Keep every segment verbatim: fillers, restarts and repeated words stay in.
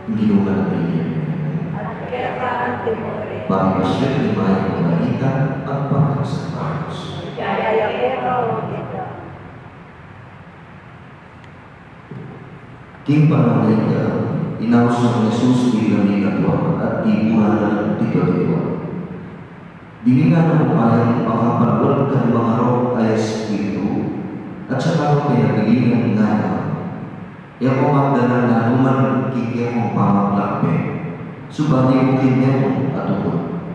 Ginu, manatili kami. At keka antimore. Pamipasya ning mayap a balita, agpakit sa Paros. Kaya keka o kita. King panaun a ita, inaus nang Jesus ding lamin a tua at tipuran na ning tigawa. Dinan na nang upayang makapaluag karing mangarok a espiritu, at saka penatili nang ngana, E ko magdalan nanuman king kekong pamaglakbe, subalit ing metung a tukod,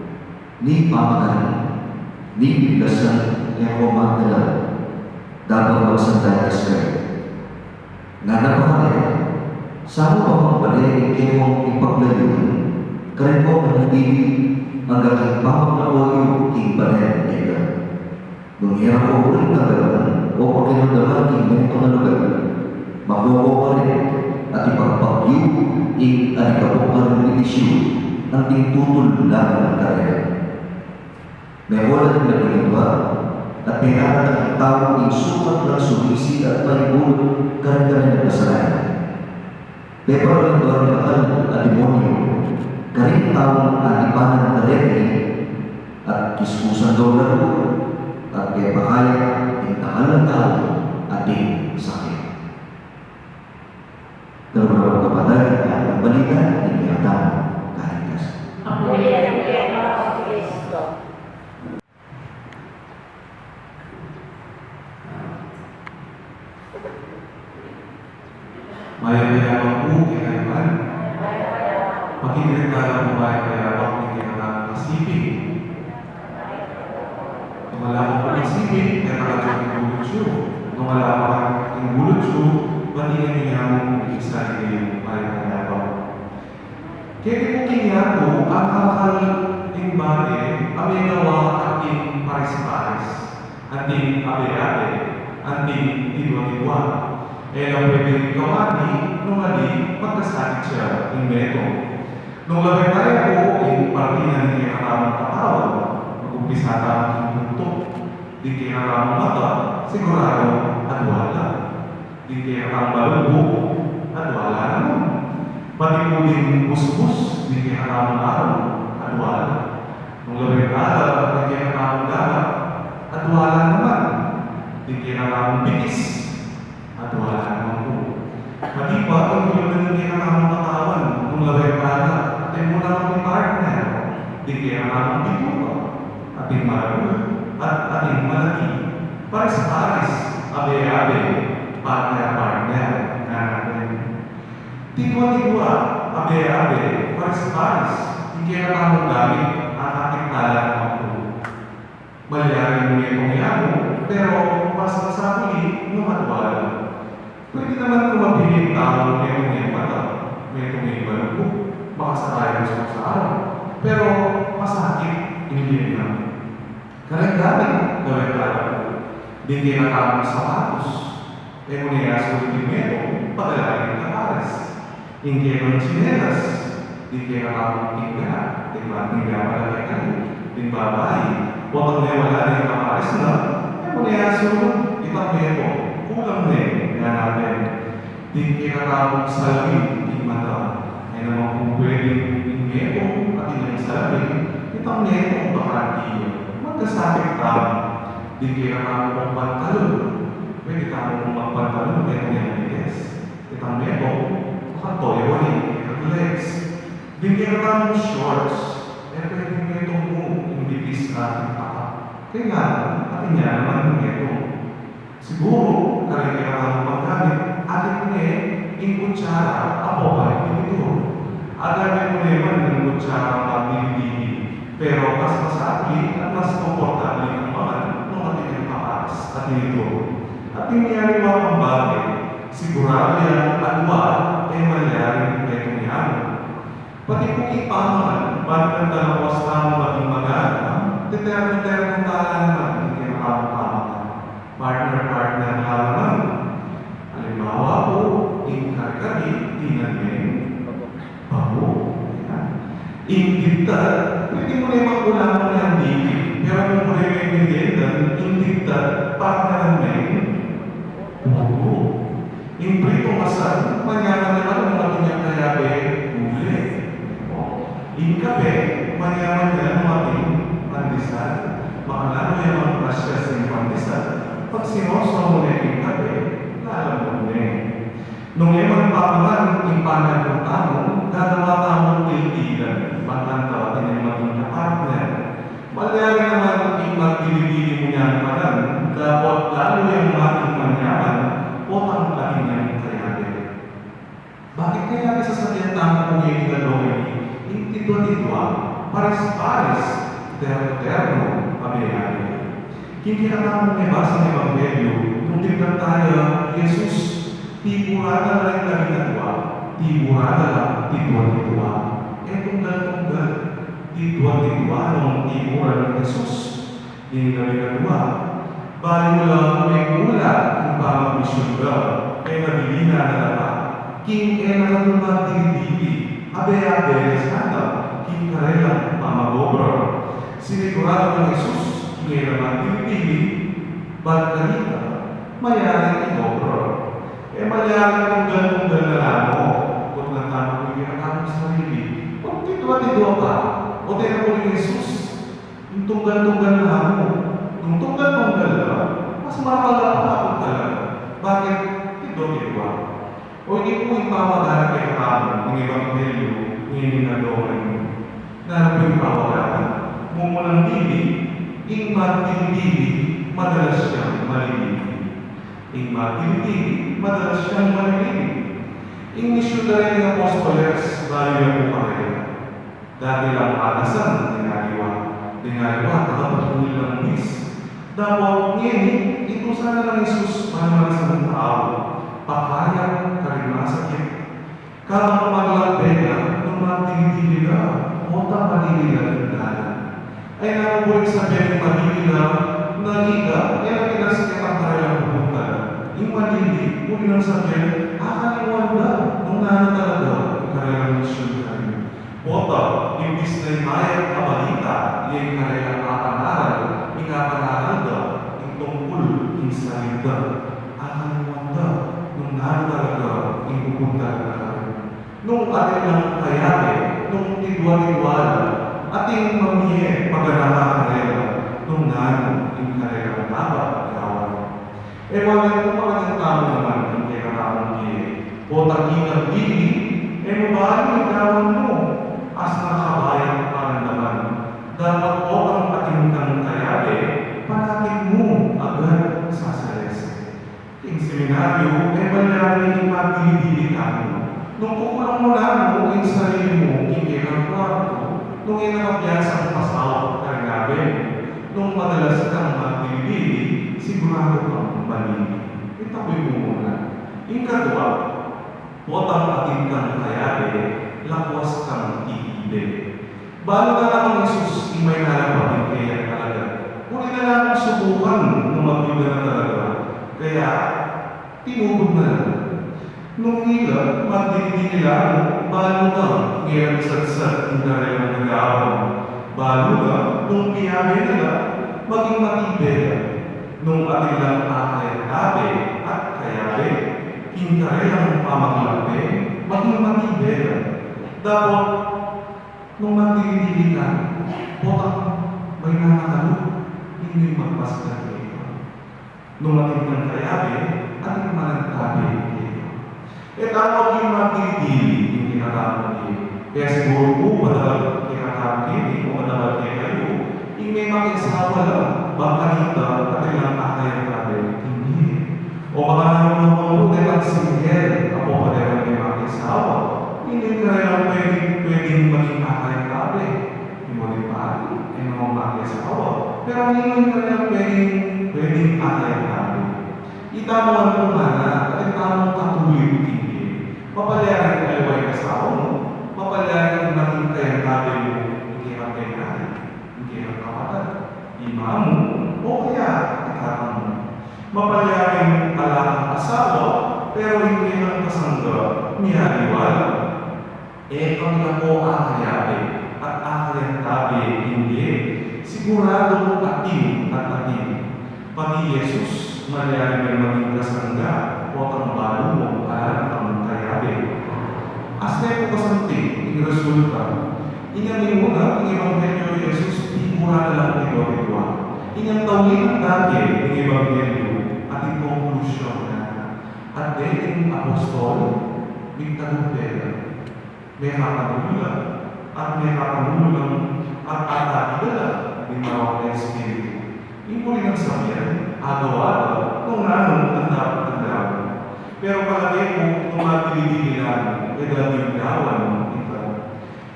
ni pamakan, ni biglasan, e ko magdalan, dapat magsandalias kayu. Ngana pa kaya, Sa mu pa mang bale ing kekong ipaglayunan, karin kong manatili angga king pamaglako yu king balen a ita. Nung e ra ko uling tagalan o pakiramdaman king metung a lugar, mako ko karin at ipagpakit yu ing alikabok a benepisyu anting tutul laban karela. Mekad ing labi a tua, at pengarad ing tau ing sukat nang sumisi at paibulut karing kekeng kasalanan. Pepaluagan da ring dakal a demonyu karing taung alipanan da reni, at kiskusan da la rin, at pepakayap ing dakal a tau ating sakit. Kaluguran ku, kapatad, ing balita ning kekatamung kaligtasan. Papurian ka, O Kristo. Mayap a yabak pu kekayu ngan. Pakit tamu pu mayap a yabak ning kekatamung kasiping. Nung ala pa kung kasiping, e ra ka king gulut yu. Nung ala pa king gulut yu, pati ing yamu, isa rin mayap a yabak. Keti pu king yatu, akakal ing bale a megawa anting paris-paris, anting abe-abe, anting tidua-tidua. E la pwedeng kawani nung ali magkasakit ya ing metung. Nung lawen taya pu ing parti na ning kekatamung katawan, mag-umpisa tamu king buntuk. Ding kekatamung mata, siguradu, adua la. Ding kekatamung balumbuk, adua la naman. Pati pu ding busbus, ding kekatamung arung, adua la. Nung lawen tala, ding kekatamung gamat, adua la naman. Ding kekatamung bitis, adua la naman pu. Pati pa, ing kulung na ning kekatamung katawan, nung lawen tala, atin mu namang partner, ding kekatamung bituka, atin maragul, at atin malati. Paris-paris, abe-abe, partner-partner, ngana natin. Tidua-tidua, abe-abe, paris-paris, ing kekatamung gamit, akakit tala naman pu. Malyari ing metung yamu, pero mas masakit nung adua la. Pwede naman kung mapili ing tau, metung ya ing mata, metung ya ing balumbuk, makasakay ya ing sarung, pero masakit ing bie na. Kareng gamit, lawen tala pu, ding kekatamung sapatos, e mu ne asulit ing metung, pagala ing kapares. Ing kekang tsinelas, ding kekatamung tingga, ding ba-, tingga pala kekayu, ding babai, potang ne wala ne ing kapares na, e mu ne asulit itang metung, kulang ne, ngana natin. Ding kekatamung salamin king mata, e naman pu pwedeng ing metung at inyang salamin, itang metung bakal di magkasakit tamu. Ding kekatamung pampantalon, pwede tamu pung magpantalon, metung yang bitis. Itang metung, makanto ya wari, itang legs. Ding kekatamung shorts, e pwede metung mu, ing bitis at ing tapa. Kailangan, atin ya naman ing metung. Siguru, kareng kekatamung panggamit, atin ne ing kutsara a popa ing tinitur. Agamit mu ne man ing kutsara pang dili-dili, pero mas masakit at mas komportable kang mangan nung atin yang kapares at tinitur. At ing miyari wa pang bage, siguradu yang adua e malyari ing metung yamu. Pati pu king pamangan, balikan ta la pu, basta mu maging magana, determine-determine tala naman ing kekatamung pamangan. Partner-partner tala naman. Alimbawa pu, ing kari-kari, dinan meng babu. Yan. Ing diptad, pwede mu ne makulangan yang diptad, pero nung mu ne merienda, ing diptad, partneran meng bugu. Ing pritung asan, manyaman ya, nung atin yang kayabe, Ing kape, manyaman ya nung ating pandesal. Makananu ya mang grasya ing pandesal, pag sinoso mu ne ing kape, lalambut ne. Nung e man pamangan ing panyabut tamu, gagawa tamung tiltilan, bantang tau atin yang maging kapartner. Malyari naman ing magdili-dili mu niyang panan, dapot lalu yang maging manyaman, potang atin yang kayabe. Bakit kaya sasabian tamu kung e ing lalong ini, ing tidua-tidua, pares-pares, terno-terno, abe-abe? King kekatamung mebasang ebanghelyu, nung timbang taya i Jesus, tiburan na la ing labing atua, tiburan na la tidua-tidua. E tunggal-tunggal, tidua-tidua nung tiburan i Jesus. Ing labing atua, bayu la mekula ing pamagmisyun da, e na bibina na la pa, king e na katumbang dili-dili, abe-abe la sana king karelang pamag-obra. Siniguradu nang Jesus, king e la magdili-dili, bat kanita, malyari ing obra. E malyari tunggal-tunggal na la mu, kutnan tamu ing kekatamung sarili, o tidua-tidua pa, o tena ku ring Jesus, ing tunggal-tunggal na mu. Nung tunggal-tunggal na, mas marapal la pa talaga. Bakit? Tidua-tidua. O ini pu ing pamaganaka kekatamu ning ebanghelyu ning Ginu. Nanu pu ing pamagana? Mumunang dili, ing magdili-dili, madalas yang malilili. Ing magdili-dili, madalas yang malilili. Ing misyun da ring apostoles, bayu ya pu karela. Dati lang atasan, deng aliwa, deng aliwa, tagapagtangil nang bis. Dapot ngeni, itusan na nang Jesus, manman sang tau, pakayap karing masakit. Kabang maglakbe la, nung magdili-dili la, potang malili la ing dalan. Ay, nanu pu ing sabian ning malili la, na ika, e la pinas ketang karelang pupuntalan. Ing malili, uli nang sabian, akalimuan da, nung nanu talaga ing karelang misyun karin. Potang, imbis na imayap a balita, ya ing karelang apanaral, ing apanaral da, ing tungkul king salita. Akalimuan da, nung nanu talaga ing pupuntalan na karin. Nung atin lang kayabe, nung tidua-tidua la, atin mamie maganaka karela, nung nanu ing karelang dapat gawan. E wa ne pu makanyan tamu naman ing kekatamung bie. Potang ikang dili, e mu balu ing gawan mu, as nakabayat parandaman. Dapat potang atin kang kayabe, panakit mu agad sasalese. King seminaryu, e malyari ing magdili-dili tamu. Nung kukulung mu namu ing sarili mu king kekang kuartu, nung e na kabiasang pasawag karing abe mu, nung madalas kang magdili-dili, siguradu kang malili. Ita pu'y mumuna. Ing katua, potang atin kang kayabe, lakwas kang titibe. Balu na la nang Jesus ing mainalang pabie kaya talaga. Uli na la nang subukan nung magduda na talaga. Kaya, tinubud na la. Nung ila, magdili-dili la mu, balu na, ngeni misatsat ing karelang gagawan. Balu na, nung piabe na la, maging matibe la. Nung atin lang akayang tabe at kayabe, king karelang pamaglakbe, maging matibe la. Dapot, nung magdili-dili ka, potang mainalang ka, ing magpasda keka. Nung atin kang kayabe, atin man ing tabe keka. E tamu ing magdili-dili, ing kekatamung bie. Kaya siguru pu, padabal kekatamu keni, o padabal kekayu, ing memakiasawa la, bang kanita, atin lang akayang tabe, ing bie. O baka naman pu, deng single, apo pa deng memakiasawa, ninu ing karelang pwedeng, pwedeng maging akayang tabe? Ing muli pati, e na mu makiasawa. Pero ninu ing karelang pwedeng, pwedeng akayang tabe? Ita mu man pu, mana, atin tamung katulid king bie. Mapalyaring aliwa ing asawa mu, mapalyaring maging kayang tabe mu ing kekang penari, ing kekang kapatad, ima mu, o kaya ing tatang mu. Mapalyaring ala kang asawa, pero ing kekang kasangga, mialiwa la. E kang apo akayabe at akayang tabe ing bie, siguradung atin at atin. Pati Jesus, malyari yang maging kasangga, potang balu mu, ala na kang kayabe. As ne pu kasanting ing resulta, Inyang mimuna king Ebanghelyo i Jesus, pimura na lang king dwa-dwa. Inyang tauli nang dake king Ebanghelyo, ating konklusyun na. At ding apostol, migtagumpay la. Mekapanulu la, at mekapanulu lang, at atatag da la ning Banal a Espiritu. Ing buri nang sabian, agawa da nung nanu ing dapat nang gawan. Pero palage ku, nung magdili-dili la, e da gagawan ita.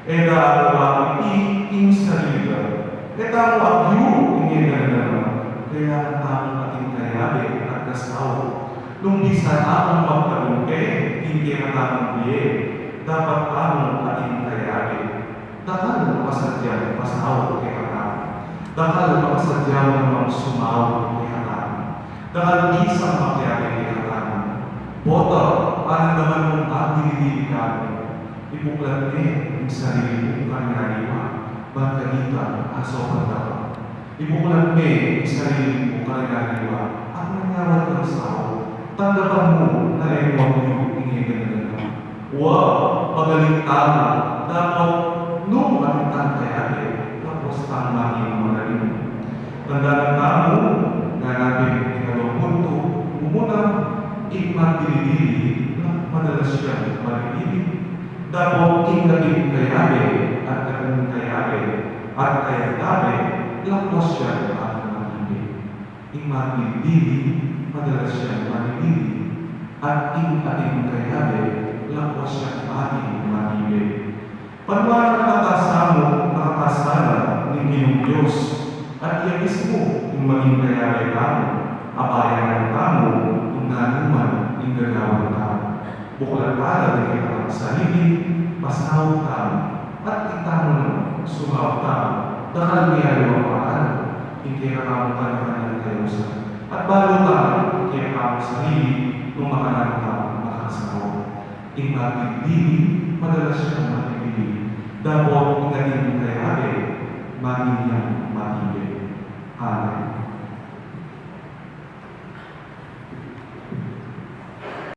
E da agawa iti king sarili da. E tamu agyu king e ganang-ganang, kailangan tamung atin kayabe at kasawa. Nung bisa tamung magtagumpay king kekatamung bie, dapat tamung atin kayabe. Dakal a makasadyang pasawa kekatamu. Dakal a makasadyang sumawa kekatamu. Dakal a bisang makiabe kekatamu. Bota, panandaman mung magdili-dili kamu. Ibuklat me ing sarili mu karing aliwa, ban kanita asopan da ka. Ibuklat me ing sarili mu karing aliwa, at manyawad kang sawa, tanggapan mu na e mu agyu ing e ganang-ganang. Wa, magaling tamu, dapot nung atin tang kayabe, lapus tang maging magaling. Tandanan tamu, ganapin ing aduang puntu, mumuna, ing magdili-dili, madalas yang madidili. Dapot ing atin kayabe, at atin kayabe, at kayabe, lapus yang maging madidili. Ing magdili-dili, madalas yang madidili, at ing atin kayabe, lapus yang maging madidili. Panuan na nakatasamu, nakatasana ning Ginung Dios, at iya mismu ing maging kayabe tamu, abayanan tamu king nanuman ing gagawan tamu. Buklat tala ding kekatang sarili, pasawa tamu, at itamu naman, sumawa tamu, dakal me aliwang paraan, ing kekatamung kanya-kanyang kayausan, at balu tamu ing kekatamung sarili, nung makananu tamu makasawa. Ing magdili-dili, madalas yang madidili. Dapot ing atin kayabe, maging yang madidili. Amen.